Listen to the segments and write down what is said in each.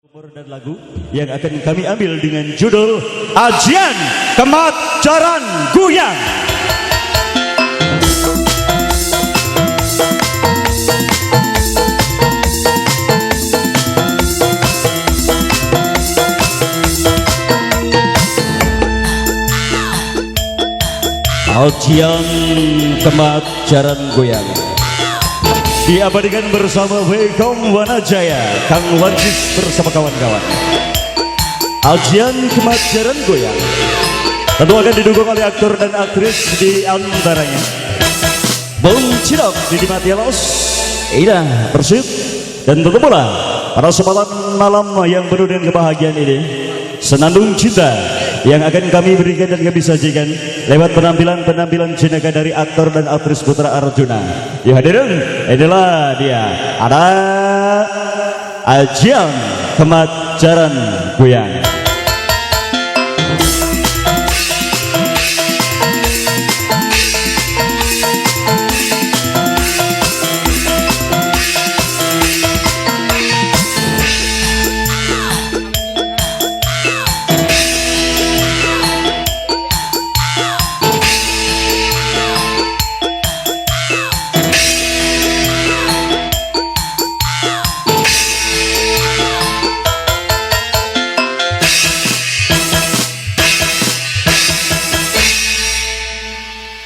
Dan lagu yang akan kami ambil dengan judul Ajian Kemat Jaran Guyang. Ajian Kemat Jaran Goyang diabadikan bersama Wekom Wanajaya, Kang Wanjis bersama kawan-kawan. Ajian Kemat Jaran Goyang tentu akan didukung oleh aktor dan aktris, di antaranya Bung Cilok, Didi Matielos, Ida Persit, dan tentu pula pada kesempatan malam yang penuh dengan kebahagiaan ini, senandung cinta yang akan kami berikan dan kami sajikan lewat penampilan-penampilan jenaka dari aktor dan aktris Putra Arjuna. Ya hadirin, inilah dia, ada Ajian Kemat Jaran Goyang.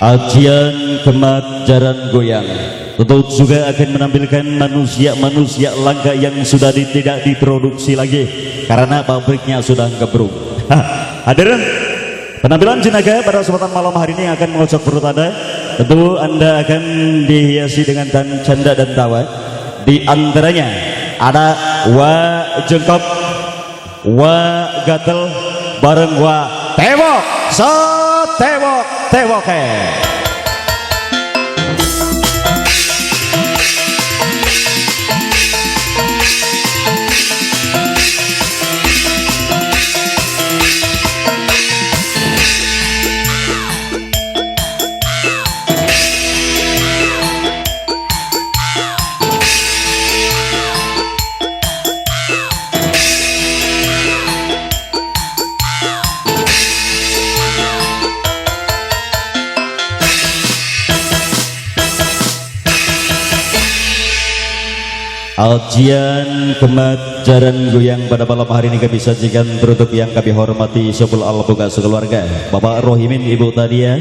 Ajian Kemat Jaran Goyang tentu juga akan menampilkan manusia-manusia langka yang sudah tidak diproduksi lagi karena pabriknya sudah ngebruk. Hadirin, penampilan jenaka pada kesempatan malam hari ini akan mengocok perut Anda. Tentu Anda akan dihiasi dengan canda dan tawa. Di antaranya ada Wa Jengkop, Wa Gatel, bareng Wa Tewok, Setewok Tewoke. Ajian Kemat Jaran Goyang pada malam hari ini kami sajikan teruntuk yang kami hormati Sebul Albuka sekeluarga, Bapak Rohimin, Ibu Tadia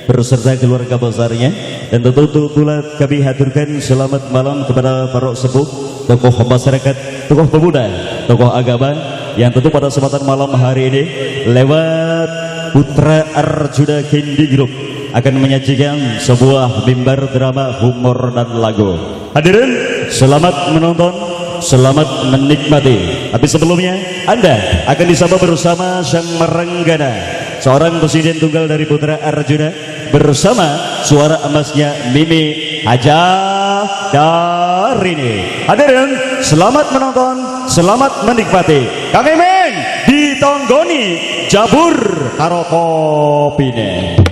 berserta keluarga besarnya, dan tentu pula kami haturkan selamat malam kepada para sepuh, tokoh masyarakat, tokoh pemuda, tokoh agama yang tentu pada kesempatan malam hari ini lewat Putra Arjuna Kendi Group akan menyajikan sebuah mimbar drama humor dan lagu. Hadirin, selamat menonton, selamat menikmati. Tapi sebelumnya, Anda akan disapa bersama Sang Merenggana, seorang presiden tunggal dari Putra Arjuna, bersama suara emasnya Mimi Hajah Darini. Hadirin, selamat menonton, selamat menikmati. Kang Iming ditonggoni jabur karo kopine.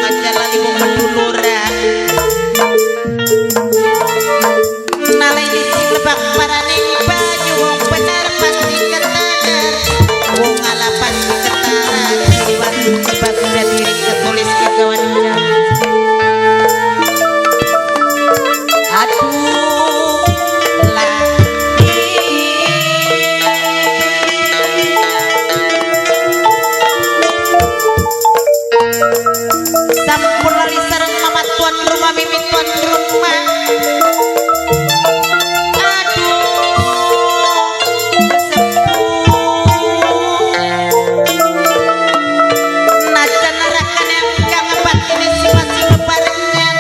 Aja lali wong peduluran. Nalai di sing lebak paraning banyu wong bener pasti ketener. Wong ala pasti ketara. Liwat lebak diri ketulis kegawan. Aduh lagi sampun lali sareng mama tuan rumah mimi tuan rumah. Aduh sepuh najan narakan yang kang batine sing masih bebarengan.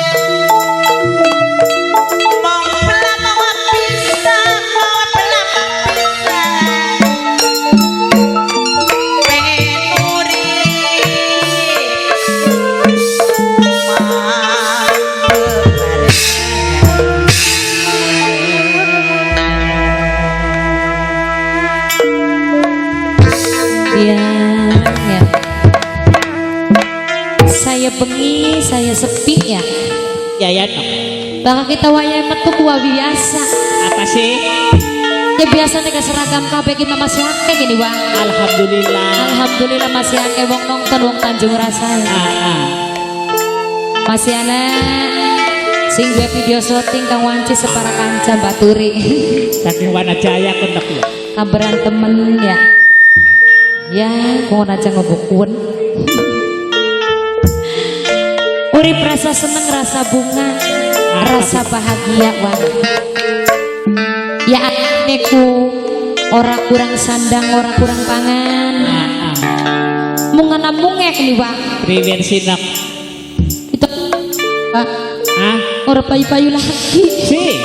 Mong bela mau bisa, mau bela bisa. Pengen urip mau bebarengan. Ya, ya. Saya bengi, saya sepi ya. Ya ya no. Bahkan kita wayai metu kuwa biasa. Apa sih? Ya biasa nih seragam kabeh ki masih akeh gini wah. Alhamdulillah. Alhamdulillah masih akeh wong nonton wong Tanjung Rasa. Ah, ah. Masih ana sing gue video syuting kang wanci separa kanca Baturi. Saking Wanajaya kono ya. Kabaran temen ya. Ya, kok aja ngobokun. Urip rasa seneng, rasa bunga, rasa bahagia wah. Ya aneku ora kurang sandang, ora kurang pangan. Ah, ah. Mungana mungek nih wah. Priwen sinak. Itu Pak, Ah, ora payu-payu lagi. si.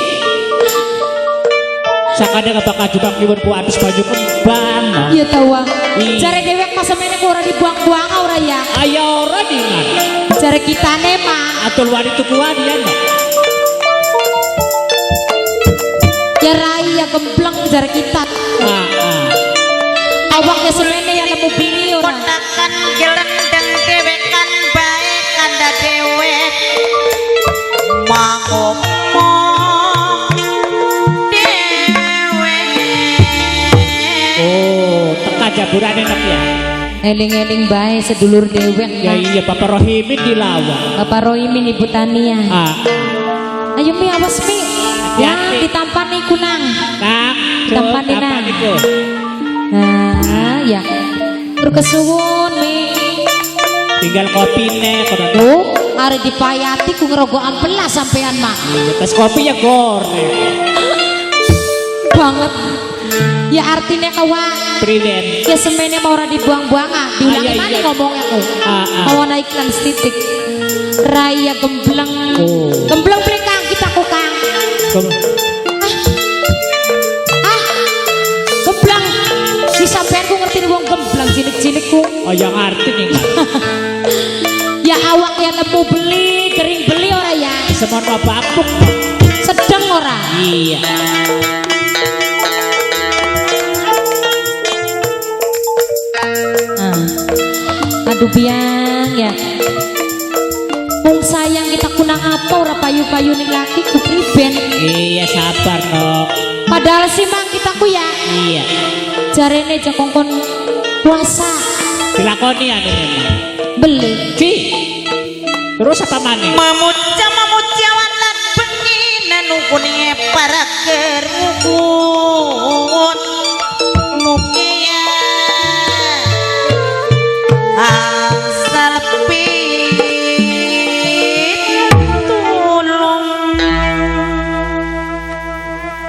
Sakada bakal juga nyuwun ku atus banyu kembang. no. Iya tau wah. Iya. Jare dewek masa meneh ku ora dibuang-buang ora ya. Ayo ora dingan. Jare kitane mah Atul wani tukuan ya no. ya rai ya gembleng jare kita. Ah, ah. Awaknya semene ya lemu beli ora. Kotakan gelendeng dewekan bae kanda dewek. Mangomong dewek. Oh, teka jaburane nek ya. Eling-eling bae sedulur dewek Ya iya Bapak Rohimin dilawan. Bapak Rohimin Ibu Tania. Ah, Ayo Mi awas Mi. Ya Hati-hati. ditampani kunang. Kang, Tampani, Nang. iku. Nah, ya. Terus kesuwun Mi. Tinggal kopine kono. Tuh, hari dipayati ku ngerogoh ampelas sampean mah. Iya, tes kopi ya goreng. Banget. Ya artinya kawa Priwen. ya semene mau ora dibuang-buang ah. Diulangi Ah, iya, mana iya. ngomongnya aku. Ah, ah. Mau naik iklan setitik. Raya gembleng. Oh. Gembleng beli Kang kita ku Kang. Ah. Gembleng. Si sampean ku ngerti wong gembleng cilik-cilik ku. Oh, yang ngerti nih. Ya awak ya nemu beli, kering beli ora ya. Semono bapuk. Sedeng ora. Iya. Ah. Aduh biang ya. Wong sayang kita kunang apa ora payu-payu ning laki ku priben. Iya sabar no. Padahal sih mang kita ku ya. Iya. Jarene aja kongkon puasa Dilakoni anu memang. beli. Ci. Terus apa maneh? Mamuca mamucawan lan bengi nanukune para kerukun mukia asal pitulung.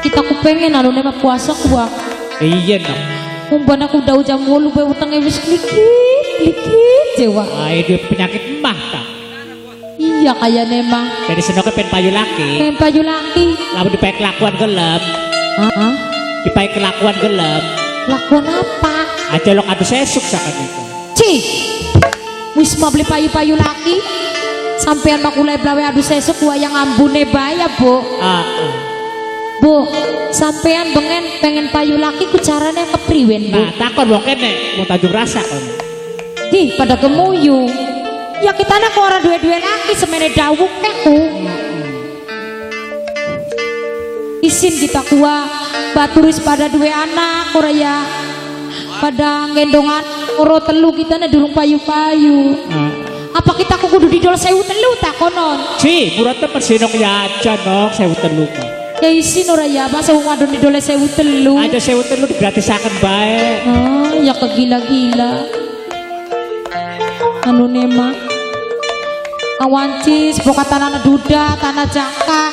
Kita ku pengen anune mah puasa ku wak. Iya no. Umban aku udah jam 8 bae wetenge wis klikit klikit jewa. Ah, itu penyakit mah ta. Iya kayane mah. Jadi senoke pengen payu laki. Pengen payu laki. Lamun dipae kelakuan gelem. Hah? Dipae kelakuan gelem. Lakuan apa? Aja lo kadu sesuk sakan itu. Ci. Wis mau beli payu-payu laki. Sampean makulai blawe adu sesuk wayang ambune bae ya, Bu. Ah, ah. Bu, sampean bengen pengen payu laki ku carane kepriwen, Bu? Nah, takon wong kene, wong Tanjung Rasa kon. Ih, pada gemuyu. Ya kita nak ora duwe-duwe laki semene dawuk ku. Isin kita kuah baturis pada duwe anak ora ya. Pada gendongan oro telu kita durung payu-payu. Apa kita kudu didol 1003 tak konon? Si, murah temen sinok ya aja nok 1003 kok. Ya isin ora ya, masa wong wadon didol 1003. Aja 1003 digratisaken bae. Ah, ya kegila-gila. Anu nema. Awancis boka tanah duda, tanah jangka.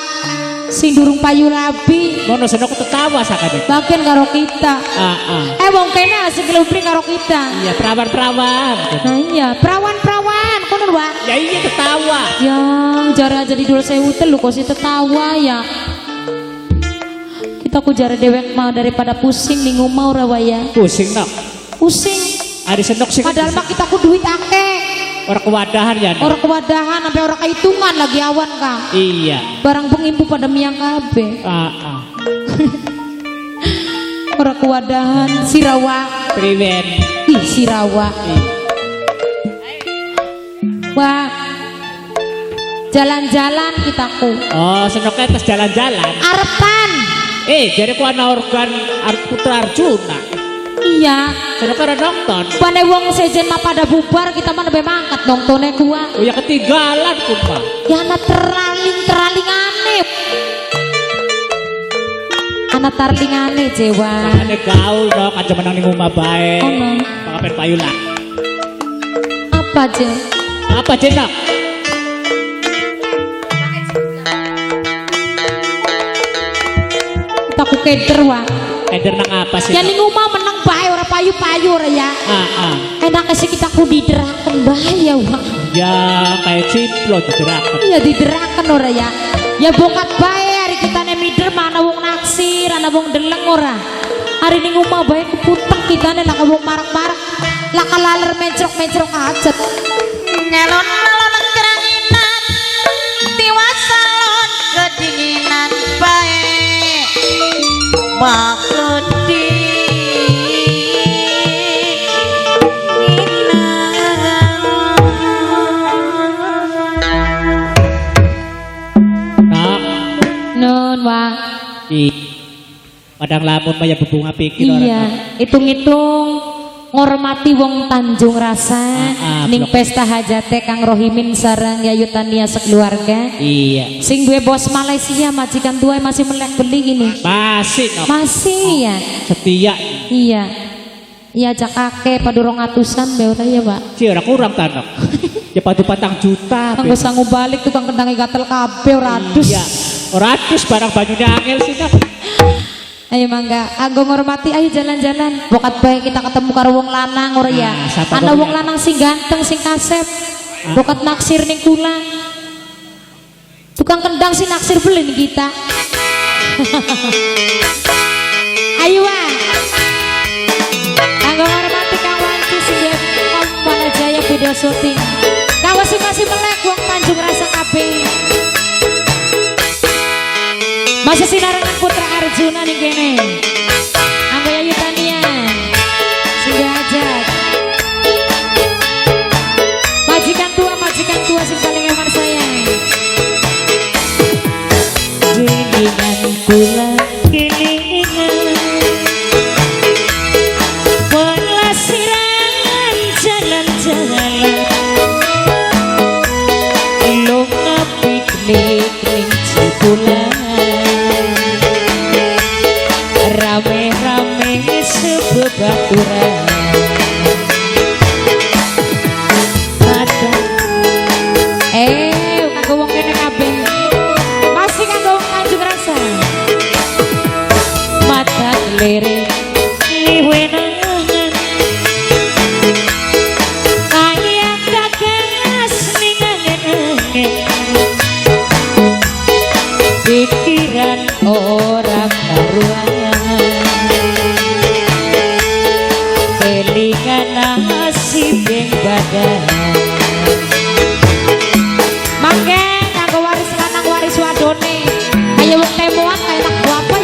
Sing durung payu rabi. Mono senok ketawa sakane. Bagian karo kita. Heeh. Eh wong kene sing kelubri karo kita. Iya, perawan-perawan. Nah iya, perawan-perawan kono wae. Ya iya ketawa. Yang jare aja didol 1003 kok sih tertawa ya. Kita ku jare dewek mau daripada pusing ning omah ora waya. Pusing nok. Pusing. Ari senok sing padahal mah kita ku duit akeh. Ora kewadahan ya. Ora kewadahan sampai ora kehitungan lagi awan Kang. Iya. Barang pengimpu pada miang kabeh. Heeh. Ora kewadahan sirawa. Priwen. Ih sirawa. Wah. Jalan-jalan kita ku. Oh, senoknya atas jalan-jalan. Arepan. Jadi ku ana organ Putra Arjuna. Iya. Senoknya ora nonton. Pane wong sejen mah pada bubar, kita mah lebih mangkat nontone kuah. Oh ya ketinggalan ku mah. Ya ana terlaling-teralingane. Ana tarlingane jewa. Ane gaul dong, aja menang ning omah bae. Oh, no. Pangapen payu lah. Apa je? Apa je nak? Aku keder wah. Keder nang apa sih? Ya ning omah menang bae ora payu-payu ora ya. Heeh. Enak sih kita ku dideraken bae ya wah. Ya kayak ciplo dideraken. Iya dideraken ora ya. Ya bokat bae hari kita ne mider mana wong naksir, ana wong deleng ora. Hari ning omah bae keputeng kitane laka wong marak-marak. Laka laler mencrok-mencrok aja. Nyalon-nyalon keranginan, tiwas salon kedinginan bae. Nak. Nun wah. Padang lamun mah ya bebunga pikir orang. Iya, hitung-hitung ngormati wong Tanjung Rasa ning pesta hajate Kang Rohimin sareng Yayu Tania sekeluarga. Iya. Sing duwe bos Malaysia majikan tua masih melek beli gini. Masih no. Masih ya. Setia. Iya. Iya jakake padu 200-an be ora ya, Pak. Si ora kurang ta, Nok. Ya padu 4 juta. Kanggo sangu balik tukang kendange gatel kabeh ora adus. Iya. Ora adus barang banyune angel sih, Nok. Ayo mangga, anggo ngormati, ayo jalan-jalan. Bokat bae kita ketemu karo wong lanang ora ya. Ana wong lanang sing ganteng, sing kasep. Bokat naksir ning kula. Tukang kendang sing naksir beli ning kita. Ayo wah. Anggo ngormati Kang Wanci sing Om Manajaya video syuting. Kang sing masih melek wong Tanjung Rasa kabeh. Masih sinarengan Putra Arjuna ning kene. Anggo Yayu Tania. Sing hajat. Majikan tua sing paling eman sayang. Gelingan kula gelingan. Pelasiran jalan-jalan. Lunga piknik ning Cipulan. Rame-rame sebebaturan. Kanggo wong kene kabeh. Masih kanggo wong Tanjung Rasa. Mata lere liwenangan. Kaya kagas ning angen-angen. Pikiran ora karuan. Kelingan nasib ing badan. Mangke kanggo waris lanang waris wadone. Kaya wong temuan kaya tak apa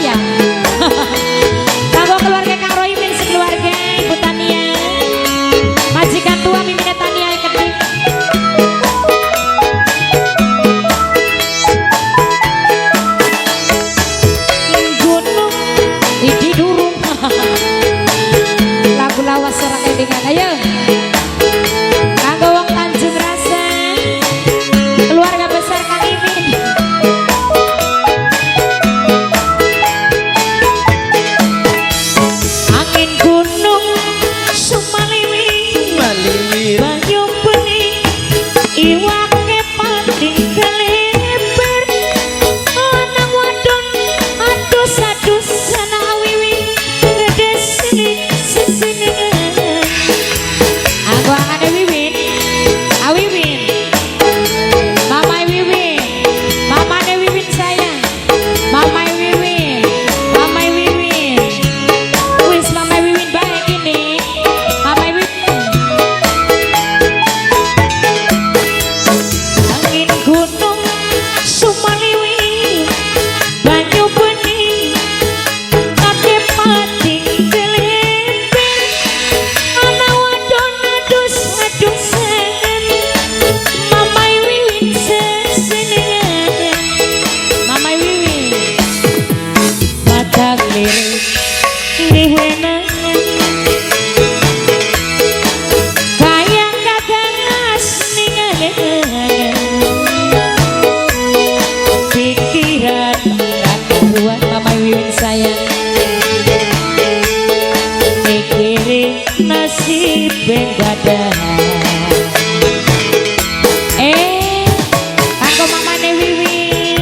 badan. Kanggo mamane Wiwin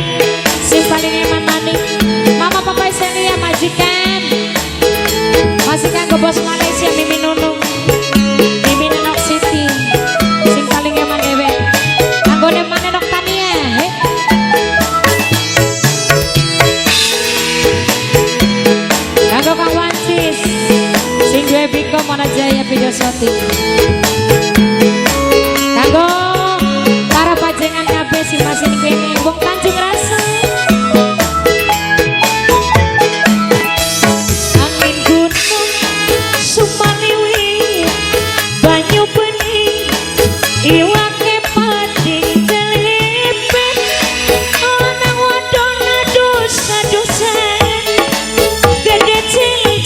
sing paling eman maning. Mama papa Selia majikan. Masih kanggo bos Malaysia Mimi Nunung. Mimi Nenok Siti sing paling eman dewek. Kanggo nemane Nok Tania. Kanggo Kang Wancis sing duwe Biko Manajaya Video Shooting. Kanggo para pajengan kabeh sing masih ning kene wong Tanjung Rasa. Angin gunung sumaliwi banyu bening iwake pating celipet lanang wadon dosa-dosa gede cilik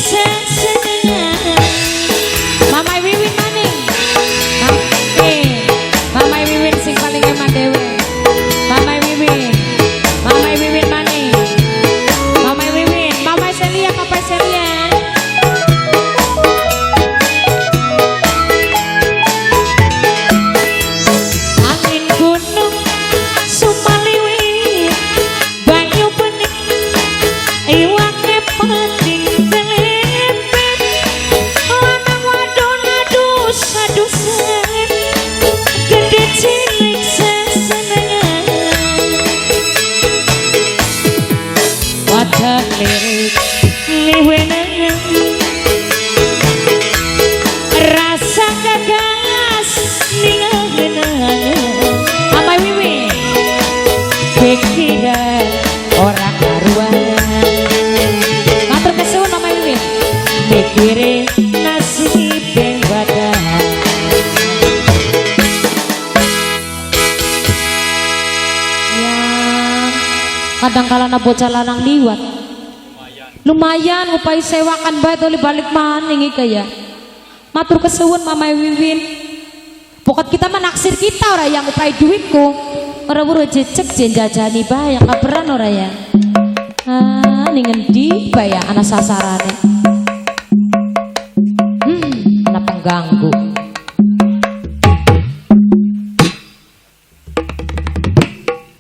senengan. Mama Wiwin maning. Mama Wiwin sing paling eman dhewe. Mama Wiwin. Mama Wiwin maning. Mama Wiwin, Mama Celia, Papa Celia. Angin gunung sumaliwi banyu bening iwake pating celipet lanang wadon dosa-dosa gede cilik sesenengan. Wadah lirik liwenengan rasa gagas ningan. Mama Wiwin pikiran ora karuan. Matur kesuwun Mama Wiwin. Mikire nasib badan. Ya, kadang kala na bocah lanang liwat. Lumayan upai sewakan bae toli balik maning iki ya. Matur kesuwun Mama Wiwin. Pokok kita mah naksir kita ora yang upai duitku. Ora buru jejek jen jajani bae kaberan ora ya. Ah, ning ngendi bae ya ana sasarane. Ana pengganggu.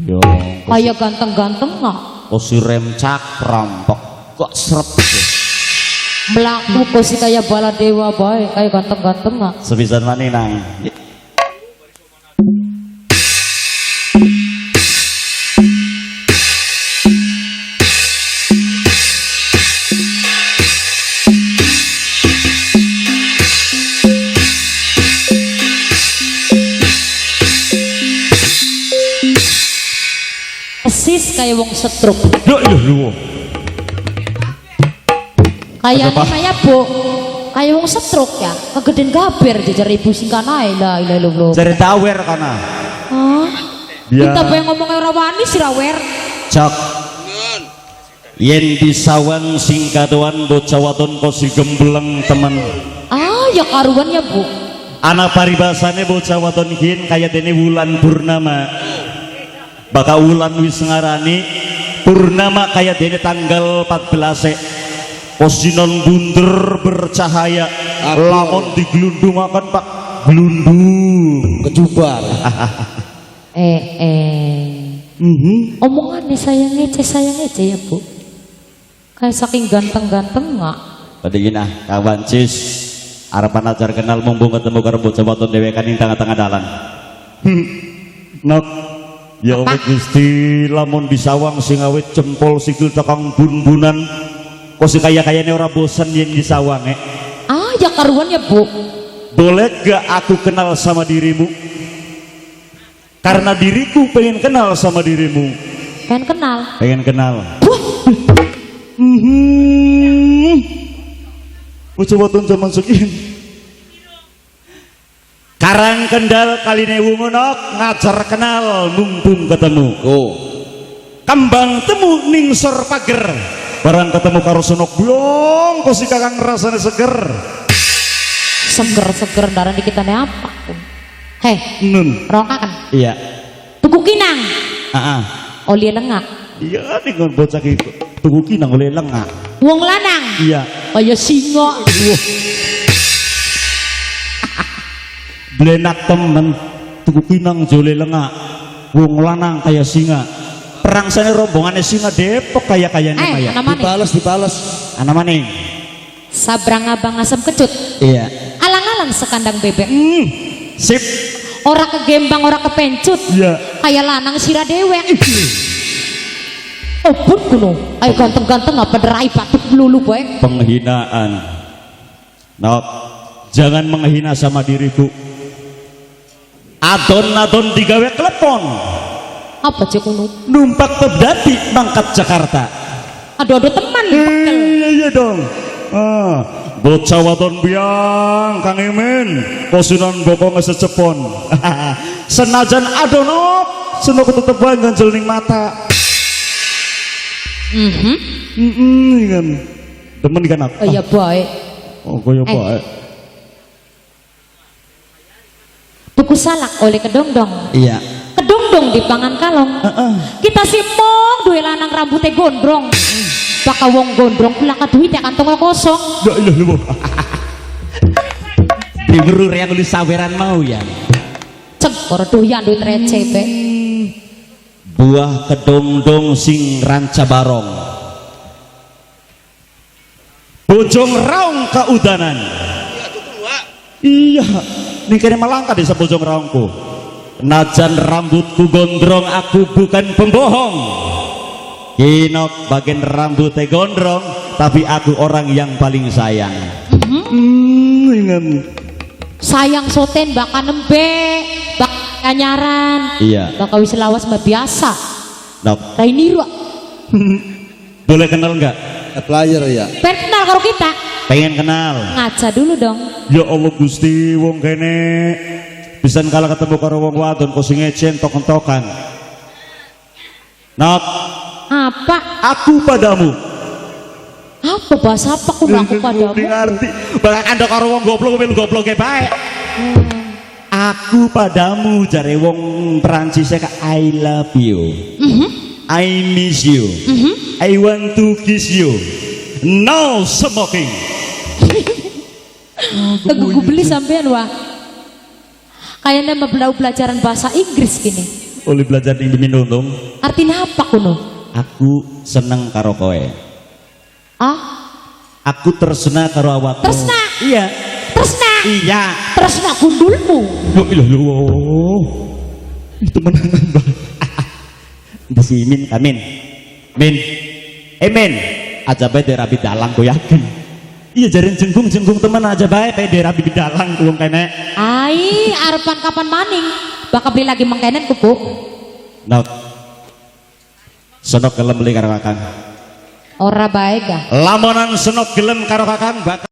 Yo, Kaya ganteng-ganteng kok. kosi remcak rampok kok seret. Melaku kosi kaya bala dewa bae, kaya ganteng-ganteng kok. Sepisan maning nang. Persis kaya wong setruk. Yo lho lho. Kayaknya Apa? kaya bu, kaya wong setruk ya. Kegeden gaber jajar ibu sing kanae la ilaha illallah. Jare dawer kana. Hah? Ya. Kita pengen ngomong ora wani sih rawer. Cok. Yen disawang sing kadoan bocah wadon kosi gembleng temen. Ah, ya karuan ya, Bu. Anak paribasane bocah wadon kin kaya dene wulan purnama. Baka wulan wis ngarani purnama kaya dene tanggal 14 e. Kosinon bunder bercahaya. Lamun diglundungaken Pak glundung. Kejubar. Omongannya sayang ngece ya, Bu. Kayak saking ganteng-ganteng nggak? Padingin ah, kawan cis. Harapan ajar kenal mumpung ketemu karo bocah wadon dhewekan ing tengah-tengah dalan. Nok. Ya Allah Gusti, lamun disawang sing awit jempol sikil tekang bun-bunan. Kok si kaya-kayane ora bosen yen disawang eh. Ah, ya karuan ya, Bu. Boleh gak aku kenal sama dirimu? Karena diriku pengen kenal sama dirimu. Pengen kenal. Pengen kenal. Wah, Bocah wadon zaman sekian. Karang Kendal kaline wungunok ngajar kenal mumpung ketemu. Oh. Kembang temu ningsor pager. Barang ketemu karo senok blong kosi kakang rasane seger. Seger-seger darah di kitane apa? Heh, Nun. rokakan. Iya. Tuku kinang. Heeh. Oli lengak. Iya ning bocah iki tuku kinang oleh lengak. Wong lanang. Iya. Kaya singa. Blenak temen tuku kinang jole lengak. Wong lanang kaya singa. Perang sana rombongannya singa Depok kaya kayanya Eh, Maya. ana maning. Dibales, dibales. Ana maning. Sabrang abang asem kecut. Iya. Alang-alang sekandang bebek. Sip. Ora kegembang, ora kepencut. Iya. Kaya lanang sira dewek. Obut kuno. Ayo ganteng-ganteng apa derai batuk lulu bae. Penghinaan. Nok, jangan menghina sama diriku. Adon-adon digawe klepon. Apa sih kuno? Numpak pedati mangkat Jakarta. Aduh-aduh teman pegel. Iya iya dong. Ah, bocah wadon biang Kang Imin, posunan bokong secepon. Senajan adonop, senok tetep wae ganjel ning mata. Kan. Demen kan aku. Oh iya bae. Oh, kaya Eh. bae. Tuku salak oleh kedongdong. Iya. Kedongdong di pangan kalong. Kita simong duwe lanang rambutnya gondrong. Baka wong gondrong pula duit ya kantongnya kosong. Ya ilah lu. Diweru yang lu saweran mau ya. Cek ora doyan duit receh be. Buah kedongdong sing ranca barong. Bojong raung kaudanan. Iya, ini kene melangkah desa Bojong Raungku. Najan rambutku gondrong, aku bukan pembohong. Kinok bagian rambutnya gondrong, tapi aku orang yang paling sayang. Ingat. Sayang soten bakal nembe, bak anyaran. Iya. Bakal wis lawas mah biasa. Nok, Rai niru. boleh kenal nggak? Player ya. Pengen kenal karo kita. Pengen kenal. Ngaca dulu dong. Ya Allah Gusti, wong kene bisa kala ketemu karo wong wadon kok sing ngecen tok-entokan. Nok, Apa? aku padamu. Apa bahasa apa kudu aku padamu? Ngerti. Bahkan anda karo wong goblok melu gobloke bae. Aku padamu jare wong Prancis ka I love you. I miss you. I want to kiss you. No smoking. Teguh beli sampean wah. Kayaknya mau belajaran bahasa Inggris gini. Oleh belajar di Minundung. Artinya apa kuno? Aku seneng karo kowe. Ah, Aku tresna karo awakmu. Tresna? Iya. Tresna. Iya. Tresna gundulmu. Loh, ilah, loh. Itu menangan banget. Di min, amin. Min. Eh min. Aja bae derabi dalang gue yakin. Iya jarin jenggung-jenggung temen aja bae pe derabi dalang wong kene. Ai, arepan kapan maning? Bakal beli lagi mengkenen ku, Bu. Nok. Senok gelem beli karo kakang. Ora bae gah. Lamonan senok gelem karo kakang bakal